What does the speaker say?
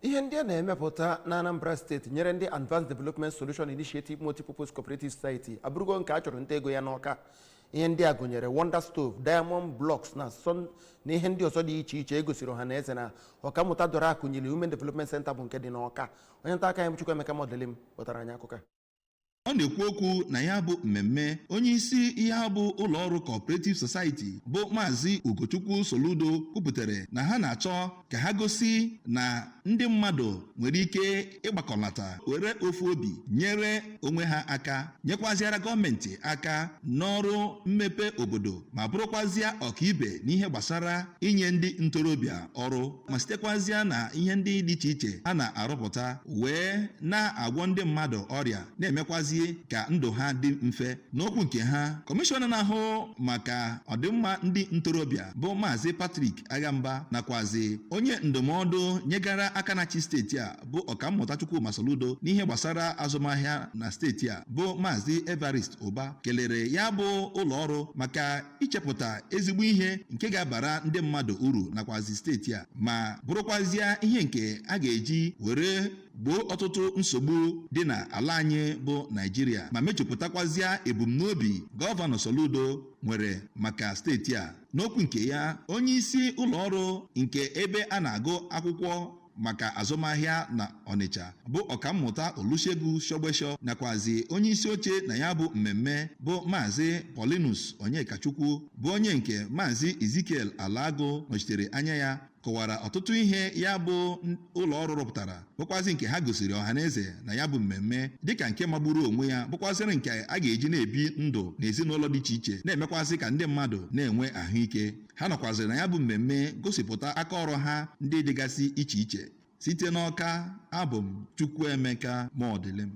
Ihe ndị a na-emepụta na Anambra Steeti nyere ndị Advanced Development Solution Initiative Multipurpose Cooperative Society abụrụgo nke a chọrọ nta ego ya n'Ọka. Ihe ndị a gụnyere Wonder Stove, Diamond Blocks na Sun na ihe ndị ọzọ dị iche iche e gosiri ọha na eze na Ọkammụta Dora Akunyili Women Development Center bụ nke dị n'Ọka. Onye nta aka anyị bụ Chukwuemeka Modelim wetara anyị akụkọ a. Ọ na-ekwu okwu na ya bụ mmemme, onye isi ihe bụ ụlọọrụ Cooperative Society bụ Maazị Ugochukwu Soludo kwupụtara na ha na-achọ ka ha gosi na ndị mmadụ nwere ike ịgbakọlata were ofu obi nyere onwe ha aka, nyekwaziara gọọmenti aka n'ọrụ mmepe obodo, ma bụrụkwazịa ọkaibe n'ihe gbasara inye ndị ntorobịa ọrụ, ma sitekwazịa na ihe ndị dị iche iche a na-arụpụta wee na-agwọ ndị mmadụ ọrịa, na-emekwazi ka ndụ ha dị mfe. N'okwu nke ha, kọmishọna na-ahụ maka ọdịmma ndị ntorobịa bụ Maazị Patrick Aghamba nakwazi onye ndụmọdụ nyegara aka na-achị steeti a bụ Ọkammụta Chukwuma Soludo n'ihe gbasara azụmahịa na steeti a bụ Maazị Evarist Ụba kelere ya bụ ụlọọrụ maka ichepụta ezigbo ihe nke ga-abara ndị mmadụ uru nakwazi steeti a, ma bụrụkwazịa ihe nke a ga-eji were gboo ọtụtụ nsogbu dị n'ala anyị bụ Naijiria, ma mejupụtakwazịa ebumnobi Gọvanọ Soludo nwere maka steeti a. N'okwu nke ya, onye isi ụlọọrụ nke ebe a na-agụ akwụkwọ maka azụmahịa na Ọnịcha bụ Ọkammụta Olusegun Shogbesho nakwazi onye isi oche na ya bụ mmemme bụ Maazị Paulinus Onyekachukwu, bụ onye nke Maazị Ezekiel Alagụ nọchitere anya ya, kọwara ọtụtụ ihe ya bụ ụlọ ọrụ rụpụtara, bụkwazị nke ha gosiri ọhaneze na ya bụ mmemme dịka nke magburu onwe ya, bụkwazịrị nke a ga-eji na-ebi ndụ n'ezinụlọ dị iche iche, na-emekwazị ka ndị mmadụ na-enwe ahụike. Ha nọkwazịrị na ya bụ mmemme gosipụta aka ọrụ ha ndị dịgasị iche iche. Site n'Ọka, abụ m Chukwuemeka Modilim.